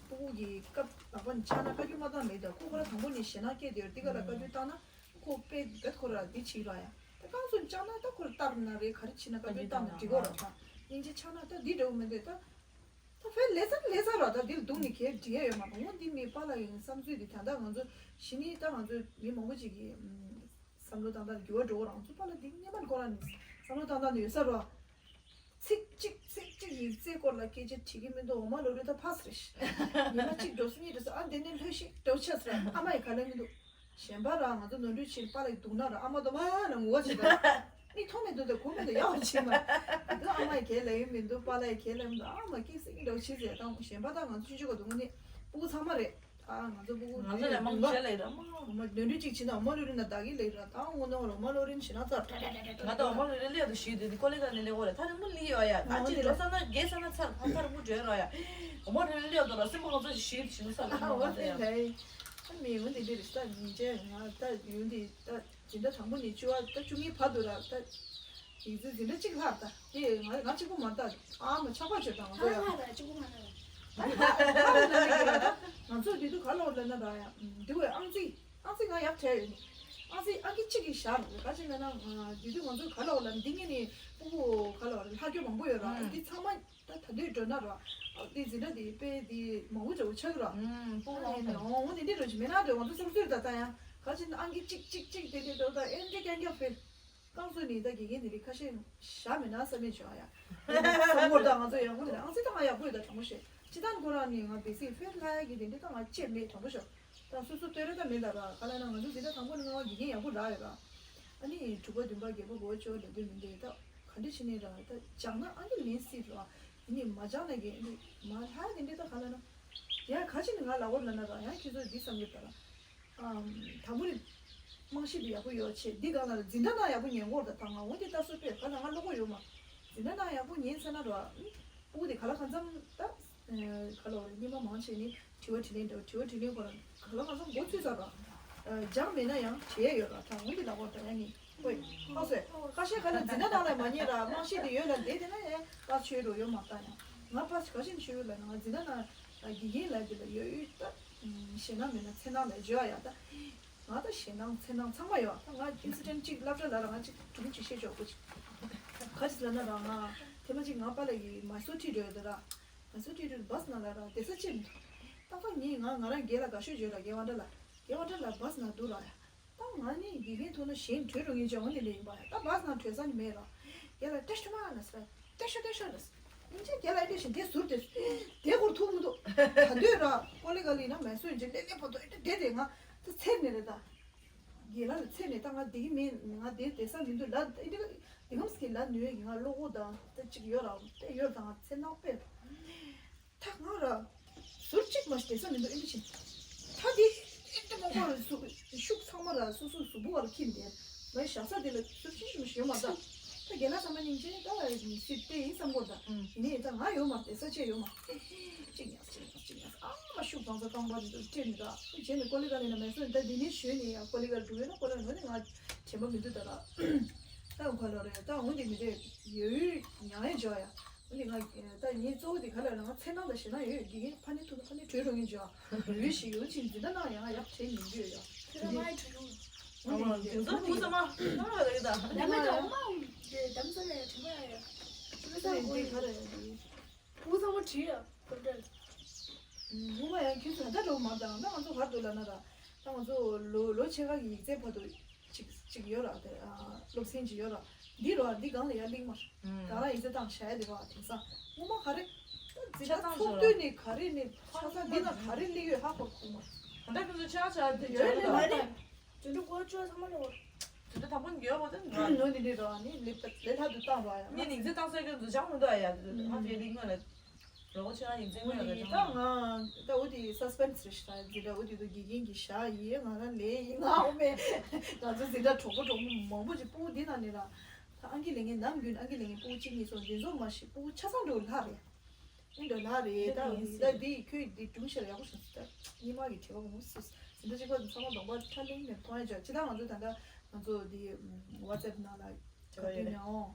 སྤུ་གུ་གི་སྐབས་ལག་པ་ནི་ཆག་ན་བཀའ་བཀྱོན་མ་བཏང་མེད་ད་ཁོ་ཁོ་ར་དང་པོ་ནས་ཞེད་སྣང་སྐྱེས་དེ་ཡོད་དེ་ག་ལ་བཀའ་བཀྱོན་བཏང་ན། ཁོ་དཔེ་བེད་ཁོ་ར་འདི་བྱེད་ར་ཡ། ད་རྐང་བཙུགས་བཅག་ན་ད་ཁོ་ར་བཏར་ན་རེད། ག་རེ་བྱེད་ན་བཀའ་བཀྱོན་བཏང་ན་འགྲིག་གོ་ར་ད། སྙིང་རྗེ་ཆགས་ན་ད་འདི་འདྲ་བོ་མི་འདུག་ད། ད་ཕན་ལས་ཚར་ལས་ཚར་ར་ད་འདིར་འདུག་ནི་གལ་འདྲི་ཡ་ཡོད་མ་རེད། འོ་འདི་མི་པཱ་ལགས་ཡིན་བསམ་ཚུལ་འདི་ད་ལྟ་ང་ཚོ་གཞི་ནས་ད་ང་ཚོ་མི་མང་པོ་ཅིག་གིས་བསམ་བློ་བཏང་སྟངས་འགྱུར་བ་འགྲོ་གོ་ར། ང་ཚོ་པཱ་ལགས་འདི་སྔོན་མ་ཁོ་རང་ནས་བསམ་བློ་བཏང་སྟངས་འདི་ཡོད་ས་ར། ཚིག་གཅིག་ཚིག་གཅིག་ཡིག་ཚད་སྐོར་ལ་སྐད་ཆ་དྲི་གི་མི་འདུག་འོ་མ་ལོ་རེ་ད་ཕ་སི་རེད། ཉི་མ་གཅིག་འགྲོ་སོང་གཉིས་འགྲོ་སོང་ཨ་འདི་ནས་ལྷོད་ཤིག་འགྲོ་ཆ་ཟེར་ཨ་མ་ཡི་ག་ལ་མི་འདུག་གཞན་པ་རང་ང་ཚོ་ནོར་འཁྲུལ་ཕྱིན་པཱ་ལགས་ཀྱི་སྡུག་ན་ར་ཨ་མ་དོ་མ་ལ་ངུ་བ་བྱེད་ད། མིག་མཐོང་མི་འདུག་ད་གོ་མི་འདུག་ཡག་པོ་བྱེད་མ་འདུག་ཨ་མ་ཡི་ག་ལ་ཡོད་མི་འདུག་པཱ་ལགས་ཡི་ག་ལ་ཡོད་མི་འདུག་ཨ་མ་སྐད་སྲིང་འགྲོ་བྱེད་ཟེར་ད་གཞན་པ་ད་ང་ཚོ་ཆུང་ཆུང་ག་འདུག་ནི་སྤུ་གུ་ཚང་མ་རེད། ཨ་ང་ཚོ་སྤུ་གུ་ང་ཚོ་ལས་མང་ཆེ་ལས་ར་མ། འོ་མ་ནོར་འཁྲུལ་གཅིག་བྱེད་ན་འོ་མ་ལོ་རིན་ན་བདག་གི་ལས་ར་ད་འོ་ན་འོ་མ་ལོ་རིན་བྱེད་ན་ཚར། ང་ད་འོ་མ་ལོ་རིན་ལས་དུ་ཞུས་དུས་ཀོ་ལེ་ག་ནས་ལས་འོ་ར་ད་རིང་མོ་ལི་ཡོ་ཡ་ད་ཅི་འགྲོ་ས་ན་རྒས་ས་ན་ཚར་ཕ་ཚར་མོ་འགྲོ་ར་ཡ། འོ་མ་ལོ་རིན་ལས་དུ་ར་སེམས་པ་ང་ཚོ་ཞིག་ཞུས་དུ་ཞུ་ས་ལ་ཨ་འོ་ང་ཚོ་དེ་ཡ། ལས་ཨ་མི་འོ་འདི་འདི་རེད་ད་ཉིན་བྱེད་ང་ད་འོ་འདི་ད། འཛིན་གྲྭ་དང་པོ་ནས་བཅུ་བ་ད་བཅུ་གཉིས་བར་དུ་ར་ད། ཡིག་ཚད་འཛིན་གྲྭ་གཅིག་ལྷག་ད་དེ་ང་ང་གཅིག་པུ་མ་ད་ཨ་མ་ཆགས་པ་བྱོས་དང་ང་ཚོ་ཡང་ང་ཚོ་དེ་དུས་ག་ལ་འོ་ལ་ན་ར་ཡང་འདི་བས་ཨང་རྩིས་ཨང་རྩིས་ང་ཡག་བྲལ་ཡོད་ནི་ཨང་རྩིས་ཨང་ཀི་གཅིག་གིས་བཞག་ར་ག་ཅི་ན་ན་དེ་དུས་ང་ཚོ་ག་ལ་འོ་ལ་འདི་ངེད་ནི་སྤུ་གུ་ག་ལ་འོ་ལ་ལྷག་སྐྱོ་མང་པོ་ཡོད་ར་འདི་ཚང་མ། ད་ད་འདོད་འགྲོ་ན་ར། ཨ་དེ་འཛིན་གྲྭ་དེ་དཔེ་དེ་མང་པོ་འདྲ་བོ་ཆགས་ར། ཨུམ་སྤོ་བོ་ཨ་ནི་འོ་འདི་འདྲ་འདྲ་བོ་ཞིག་མེད་ན་འདྲ་ང་ཚོ་སོ་སོའི་ད་ལྟ་ཡང་ག་ཅི་ན་ཨང་ཀི་གཅིག་གཅིག་གཅིག་དེ་འདྲ་འདྲ་ད་ཨེ་འདྲ་རྐྱང་རྐྱང་ཕེབས། རྐང་བཙུགས་ནི་ད་དགེ་རྒན་དེ་རིགས་ཁ་ཤས་བཞག་མེད་ན་བསམ་མེད་བྱུང་ཨ་ཡ། བསམ་བློ་ད་ང་ཚོ་ཡང་ངོ་ནས་ཨང་རྩིས་ད་ང་ཡག་པོ་ཡོད་ད་དྲང་པོ་བཤད། སྤྱི་བཏང་ཁོ་རང་ནི་ང་བེ་སིག་ཕེབས་ལྷ་ཡ་གི་དེ་འདྲ་ད་ང་ཅེས་མེད་དྲང་པོ་ཤོད། ད་སོ་སོ་ལྟོས་ར་ད་མེད་ད་ར་ག་ལ་ན་ང་ཚོ་འཛིན་གྲྭ་དང་པོ་ནས་ལྔ་བ་དགེ་རྒན་ཡག་པོ་རག་ཡོད་ར། ཨ་ནི་དྲུག་པ་བདུན་པ་བརྒྱད་པ་དགུ་པ་བཅུ་པ་ལབ་དུས་མི་འདུག་ད། ག་འདྲ་བྱས་ནས་ར་ད་སྦྱངས་ན་ཨ་ནི་ལན་སྲིད་ར། ཨ་ནི་མ་སྦྱངས་ན་གི་ཨ་ནི་མ་ལྷ་དེ་འདྲ་ད་ག་ལ་ན། ཡང་ག་ཅི་ནི་ང་ལ་འོར་ལ་ན་ར་ཡང་ཁྱེད་ཚོ་འདི་བསམ་གི་ད་ར། ཨམ། དང་པོ་ནི། རྨང་གཞི་འདི་ཡག་པོ་ཡོད་ཆེ་འདི་གང་ལ་ར་འཛིན་གྲྭ་ནང་ཡག་པོ་ཉན་གོ་ར་ད་ད་ང་འོ་འདི་ལྟ་སོ་པས་ག་ལ་ང་བློ་ཁོག་ཡོད་མ། འཛིན་གྲྭ་ནང་ཡག་པོ་ཉན་ས་ན་ར། སྤུ་གུ་དེ་ག་ལ་གང་འཚམ་ད། ག་ལ་བ་རེད་སྙན་མ་མང་ཆེ་ནི་དྲི་བ་དྲིས་ལན་འདྲ་བོ་དྲི་བ་དྲིས་ལན་ཁོ་རང་ག་ལ་གང་འཚམ་མགོ་ཚོས་ཚར་ར། སྦྱངས་མེད་ན་ཡང་བྲིས་ཡ་ཡོད་ར་ད་འོན་ཏེ་ལབ་པ་ད་ཡང་ནི་ཧོས་ཧ་སོས་ཁ་ཤས་ག་ལ་འཛིན་གྲྭ་ནང་ལ་མ་ཉན་ར་རྨང་གཞི་དེ་ཡོད་ལ་བསྡད་དེ་ན་ཡང་ད་ཆོས་རོ་ཡོད་མ་ད་ཡང་ང་པ་ག་ཤེད་ཆོས་ཡོད་ལ་ན་ང་འཛིན་གྲྭ་ནང་དགེ་རྒན་ལ་དེ་ལ་ཡོད་ཡོད་ད་ཞེད་སྣང་མེད་ན་འཚེར་སྣང་ལ་བརྗོད་ཡ་ད། ང་ད་ཞེད་སྣང་འཚེར་སྣང་ཚང་མ་ཡོད། ད་ང་ཨིན་སི་ཌེན་ཊི་གཅིག་སློབ་གྲྭ་ལ་ར་ང་གཅིག་དྲུག་གཅིག་བཤད་ཆོག་གོ་གཅིག་ག་ཅི་ལབ་ན་ར་ང་ཐེངས་མ་གཅིག་ང་པཱ་ལགས་ཀྱིས་མ་སོ་ཁྲིད་འགྲོ་ཡོད་ད་ར། མ་སོ་ཁྲིད་འགྲོ་བྷ་སི་ནང་ལ་ར་བསྡད་ས་ཅི་མི་འདུག་ཏག་ཏག་ངས་ང་ང་རང་རྒན་ལ་དགའ་ཤོས་བརྗོད་ར་རྒན་དབང་གྲགས་ལ་རྒན་དབང་གྲགས་ལ་བྷ་སི་ནང་འདུག་ར་ཡ། ད་ང་ནི་དགེ་རྒན་ཐུག་ན་གཞན་བྲོས་འགྲོ་ངེས་ཅག་འོ་ནི་ལས་ཡིན་པ་ཡ་ད་བྷ་སི་ནང་བྲོས་ས་ནི་མེད་ར། རྒན་ལ་བཀྲ་ཤིས་ཐུབ་མ་ལ་ཟེར། ཏེ་ཤོ་ཏེ་ཤོ་ལ། ཨིན་ཇི་རྒྱལ་ལ་ཨེ་ཏེ་ཤིན་ཏེ་ཟུར་ཏེ། ཏེ་ཁོར་ཐུག་མི་འདུག་ད་འདོད་ར་ཀོ་ལི་ག་ལི་ན་མེ་སོ་ཨིན་ཇི་ལེ་ལེ་པོ་ཏོ་ཨེ་ཏེ་ཏེ་ང་ཏེ་ཚེར་ནེ་རེ་ད། རྒྱལ་ལ་ལ་ཚེར་ནེ་ད་ང་དེ་གི་མིན་ང་དེ་དེ་ས་མི་འདུག་ལ་ཨེ་ཏེ་དེ་གམ་སི་ལ་ནུས་ང་ལོ་གོ་ད་ཏེ་ཅིག་ཡོད་ར་ཏེ་ཡོད་ད་ང་ཚེར་ནག་པེ། ད་ང་ར་ཟུར་གཅིག་མ་ཞིག་དེ་ས་མི་འདུག་ཨེ་ཏེ་ཤིན། ད་དེ་ཨེ་ཏེ་མོ་གོ་ར་ཤུགས་ཚང་མ་ར་སུ་སུ་སུ་བུ་བར་ཁྱིམ་དེ་ང་ཞག་ས་དེ་ལ་ཟུར་གཅིག་མ་ཞིག་ཡོད་མ་ད། ད་རྒན་ལགས་ཚང་མ་སྙིང་རྗེ་ད་སྲིད་དེ་ཡིན་བསམ་གོ་ད། ནས་ད་ང་ཡོད་མ་རེད་ས་ཆས་ཡོད་མ་རེད། གཅིག་ཉག་གཅིག་ཉག་གཅིག་ཉག་ཨ་མ་ཤུགས་བཟང་ས་རྐང་པ་རེད་འདུག་སྤྲད་མི་ད། བྱས་ནས་ཀོ་ལི་ག་ལི་ན་མེ་སོང་ད་འདི་ནས་ཞོན་ནས་ཡང་ཀོ་ལི་ག་ལི་འགྲོ་ཡོད་ན་ཀོ་ལི་ག་ལི་ནོ་ནས་ང་དྲན་པ་མི་འདུག་ད་ད། ད་ཀོ་ལི་རེད་ད་འོན་ཏེ་མི་རེད་ཡོད་ཡོད་ཉག་ཡང་འཇོག་ཡ། འོན་ཏེ་ང་ད་ངའི་གཙོ་བོ་དེ་ག་ལ་ཡོད་ན་ང་འཚེར་སྣང་དང་ཞེད་སྣང་ཡོད་ཡོད་དགེ་རྒན་ཕ་ནི་ཐུག་ན་ཕ་ནི་བྲོས་འགྲོ་ངེས་འཇོག་ཡ་ཡོད་ཞིག་ཡོད་ཅིག་འཛིན་གྲྭ་ནང་ཡང་ཡག་བྲལ་མི་འདུག་ཡ། དེ་ལ་ང་ཡི་བྲོས་འགྲོ། ཨ་མ་དེང་སང་ཕྲུ་གུ་ཚང་མ་ལ་མ་ཡ་ཡ་ཡ། ཕྲུ་གུ་ཚང་མ་བྲིས་ཡ། ཕྲུ་གུ་ཚང་མ་བྲིས་ཡ། སྐབས་འཕྲལ། ངོ་མ་ཡང་ཁྱོད་ཚོ་ད་ལྟ་འགྲོ་མ་བཏང་ན། ང་ཚོ་བར་དུ་ལ་ན་ར། ད་ང་ཚོ་ལོ་ལོ་ཕྱེད་ཀ་གི་ཡིག་ཚད་བར་དུ་ཅིག་ཅིག་ཡོད་ར། དེ་ཨ་སློབ་ཚན་ཅིག་ཡོད་ར། འདི་རོ་འདི་སྒང་ལ་ཡར་གླེང་མ། གང་ར་ཡིག་ཚད་བཏང་བཞག་ཡ་དེ་རོ། དེང་སང་ངོ་མ་ག་རེ། འཛིན་གྲྭ་ཚོགས་དུས་ནས་ག་རེ་ནས་ཆ་ཚང་འདི་ན་ག་རེ་སླེབས་ཡོད་ཧ་གོ་ཁུག་མ། ད་ལྟ་ཁྱོད་ཚོ་ཆ་ཆ་དེ་ཡོད་ལས་མ་རེད། དེ་འདྲ་གོ་ཆོད་ཚང་མ་ལོ། དེ་འདྲ་དང་པོ་ཡོད་པ་དེ་འདྲ། ནོ་ནི་ནི་རོ་ནི་ལེ་ལེ་ལྷ་དུ་བཏང་རོ་ཡ། ངས་ནི་ཡིག་ཚད་བཏང་ས་ཁྱོད་ཚོ་སྦྱང་མི་འདུག་ཨ་ཡ། ཧ་ཧེ་རིང་ངོ་ལ་རོ་ཆ་ཡིག་ཚད་ངོ་ཡ། ད་ང་ད་འོ་དེ་སཱ་སི་པེན་སི་རེད་ཤག་འཛིན་གྲྭ་འོ་དེ་དུ་དགེ་རྒན་གྱི་ཞག་ཡིན། ང་རང་ལས་ཡིན་ང་འོ་མེ། ང་ཚོ་འཛིན་གྲྭ་གྲོགས་པོ་གྲོགས་མོ་མང་པོ་ཅིག་སྤུ་གུ་འདི་ན་ནི་ར། ད་ཨང་ཀི་ལེན་མཁན་ནམ་རྒྱུན་ཨང་ཀི་ལེན་མཁན་སྤུ་གུ་གཅིག་གཉིས་སོང་འདི་ཚོ་མ་ཤི་སྤུ་གུ་ཆ་ཚང་འགྲོ་ལྷག་རེད། ཨེ་འདྲ་ལ་རེད། ད་འདི་ད་འདི་ཁྱོད་འདི་སྒྲུང་བཤད་ཡག་པོ་བྱུང་སོང་། ད་སྙེ་མ་གི་དྲི་བ་མང་སུ་ཟིན་ད་ཅིག་པ་ཚང་མ་གདོང་པ་ཁྲ་ལིང་ནས་མཐོང་ཡ་ཅག་ཅི་ད་ང་ཚོ་ད་ལྟ་ང་ཚོ་འདི་ཝ་ཙེབ་ནང་ལ་ག་དུས་ནས་འོང་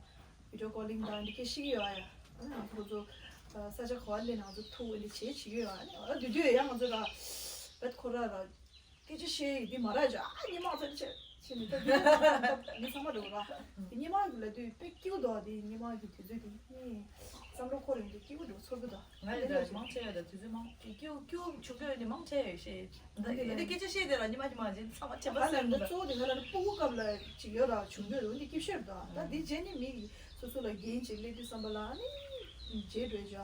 བི་ཌི་ཡོ་ཀོ་ལིང་དང་འདི་སྐད་ཤེས་ཀྱི་ཡོད་ཨ་ཡ། ཨ་ནི་ང་ཚོ་ས་ཆ་ག་བ་སླེབས་ན་ང་ཚོ་ཐུག་འདི་བྱེད་བྱེད་ཀྱི་ཡོད་ཨ་ནི། ཨ་དུས་དུས་ཡང་ང་ཚོ་ར་བད་ཁོ་ར་ར། སྐད་ཆ་བཤད་ཡིག་འདི་མ་རག་ཅག་ཨ་ཉི་མ་ཚར་ཆེ་ཆེ་ནི་ད་འདི་ནི་ཚང་མ་འགྲོ་ར། འདི་ཉི་མ་གི་ལ་དུས་དཔེ་སྐྱིད་པོ་འདུག་ཨ་འདི་ཉི་མ་གི་དུས་ཚོད་འདི་ནི་བསམ་བློ་འཁོར་ཡོང་དུས་སྐྱིད་པོ་འདུག་ཚོར་གི་འདུག་ང་ཡི་ད་མང་ཆེ་བ་ད་དུས་ཚོད་མང་སྐྱིད་སྐྱིད་སྐྱིད་བྱུང་གི་ཡོད་ནི་མང་ཆེ་ཡོད་ཤེས། འདི་སྐད་ཆ་བཤད་དེ་ལ་ཉི་མ་ཉི་མ་ཅན་ཚང་མ་ཆེ་བ་ཨ་ལ་སེམས་འདི་གཙོ་བོ་དེ་ང་ལ་ནི་སྤུ་གུ་སྐབས་ལ་ཅིག་ཡོད་ར་བྱུང་གི་ཡོད་འདི་སྐྱིད་ཤོས་འདུག་ད་འདི་རྗེས་ནི་མི་སོ་སོ་ལ་འགན་ཅིག་སླེབས་དུས་བསམ་པ་ལ་ནི་རྗེས་འགྲོ་ཅག་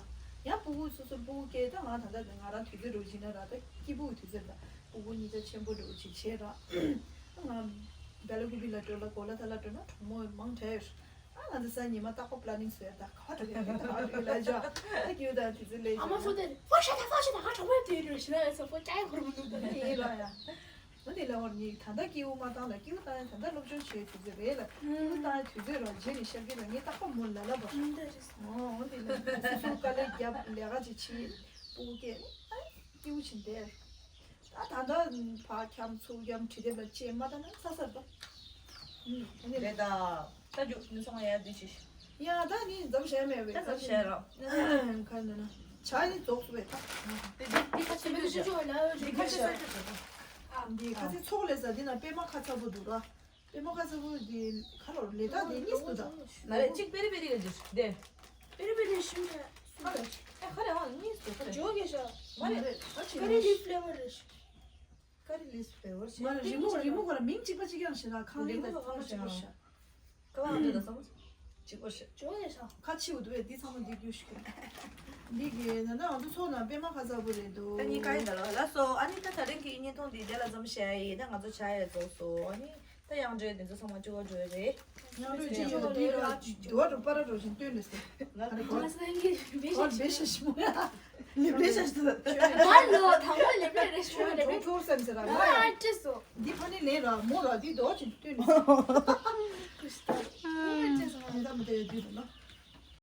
ཡང་སྤུ་གུ་སོ་སོ་སྤུ་གུ་སྐྱེ་ད་ང་ད་ད་ང་རང་དུས་ཚོད་འགྲོ་བྱིན་ན་ར་ད་སྐྱིད་པོ་གི་དུས་ཚོད་ད། སྤུ་གུ་གཉིས་ཆ་ཆེན་པོ་འགྲོ་ཅིག་བྱས་ར། ང་བེ་ལ་ཀུ་པི་ལ་འགྲོ་ལ་གོ་ལ་ཐ་ལ་འགྲོ་ན་གྲོགས་མོ་མང་དྲགས་ཡོད། ཨ་ང་ཚོ་ས་ཉི་མ་རྟག་པར་པ་ལ་ནིང་བཟོས་ད་ག་བ་འགྲོ་གི་ད་ག་བ་འགྲོ་གི་ལ་ཇ་ད་སྐྱིད་པོ་ད་དུས་ཚོད་ལས་ཨ་མ་ཤོ་དེ་ཧྥོ་ཤ་ད་ཧྥོ་ཤ་ད་ང་གྲོགས་མོ་དེ་རེད་ཤི་ན་ཡ་ཚ་ཧྥོ་ཀྱ་ཡ་ཁོར་མི་འདུག་ད་ཡིན་ར་ཡ། ང་དེ་ལ་བར་ཉིད་ད་ལྟ་སྐྱིད་པོ་མ་བཏང་ལ་སྐྱིད་པོ་བཏང་ཡ་ད་ལྟ་སློབ་སྦྱོང་བྱེད་དུས་ཚོད་རེད་ལ་སྐྱིད་པོ་བཏང་ཡ་དུས་ཚོད་ར་རྗེས་ནས་ཤར་གི་ལ་ངས་རྟག་པར་མོ་ལ་ལ་བ། ཨོ་དེ་ལ་སོ་སོ་དཀའ་ལས་རྒྱབ་ལས་ཀ་ཅིག་བྱེད་སྤུ་གུ་སྐྱེ་ཨ་སྐྱིད་པོ་བྱེད་འདེར། ད་ད་ལྟ་ཕ་འཁྱམ་ཚུགས་འཁྱམ་བྲིས་དེབ་ལ་ཅེས་མ་ལྟ་ན་ཚ་ཚར་ཏོ། ཨུམ། ཨ་ནི་རེད་ད། ད་རྒྱུ་ནི་ཚང་མ་ཡ་འདི་ཅི། ཡ་ད་ནི་འཛམ་བཞག་མེད་བས། ད་འཛམ་བཞག་རོགས། ག་ནི་ན། བྱ་ནི་རྫོགས་སུ་བས་ད། འདི་འདི་ཁ་ཆེ་འདི་ཁ་ཆེ་འདི་ཁ་ཆེ་ས་ཆ་ཟེར་ཏོ། ཨ་འདི་ཁ་ཆེ་ཚོགས་ལས་ས་འདི་ན་པད་མ་ཁ་ཚ་པོ་འདུག་ར། པད་མ་ཁ་ཚ་པོ་འདི་ཁ་ལོར་ལས་ད་འདི་གཉིས་སུ་ད། ན་རེ་གཅིག་པེ་རི་པེ་རི་ལ་འཇུ་དེ། པེ་རི་པེ་རི་ཤིང་ཁ། ཁ་རེ་ཨ་གཉིས་སུ་ཁ་རེ། ཇོ་གེ་ཤ། མ་རེ་ཨ་ཆེ་ཀ་རི་ལི་ཕི་ལེ་ཝར་རེ་ཤ། ཀ་རི་ལི་ཕི་ལེ་ཝར་ཤ། མ་རེ་རི་མོ་རི་མོ་ག་ར་མིང་གཅིག་པ་གཅིག་ཡང་ཤ་ན་ཁང་རི་མོ་ག་ཁ་ཤ། ཀ་བ་འདི་ད་སོང་གཅིག་པ་ཤ། ཇོ་གེ་ཤ། ཁ་ཆེ་བོ་འདུག་པས་འདི་ཚང་མ་འདི་རྒྱུ་ཤ་གི། འདི་གི་ན་ན་ང་ཚོ་ཚོགས་ན་པད་མ་ཁ་ཚ་པོ་རེད་འདུག་ད་ནི་ཀ་ཡིན་ད་ལ་ལ་སོ་ཨ་ནི་ད་ད་རིང་གི་བརྙན་ཐུང་འདི་དེ་ལ་ཙམ་བཤད་ཡིན་ད་ང་ཚོ་བྱ་ཡ་རྫོགས་སོ་ཨ་ནི། ད་ཡང་འདྲེ་འདི་ཚོ་ཚང་མ་བཅུ་བ་འགྲོ་ཡ་རེད། ཡང་འདྲེ་ཅི་ཡོད་འདི་ར་འདུ་བ་རུ་པ་ར་རུ་བཞིན་སྟོན་ནས་སེ། ང་ལ་གོ་ང་སེང་གེ་བེ་ཤ་ཤི་མོ་ཡ། ལི་བེ་ཤ་ཤི་ད། ང་ལོ་དང་པོ་ལེ་བེ་རེ་ཤི་མོ་ལེ་བེ། ཁྱོད་ཁྱོད་སེམས་སེ་ར་ང་ང་ཡ། ཨ་ཅེ་སོ། འདི་ཕ་ནི་ལེ་ར་མོ་ར་འདི་རྡོ་ཅིག་སྟོན་ནས་སེ། ཁུ་སྟ། ཨ་ཅེ་སོ། ང་ད་མི་དེ་འདི་རུ་ལ།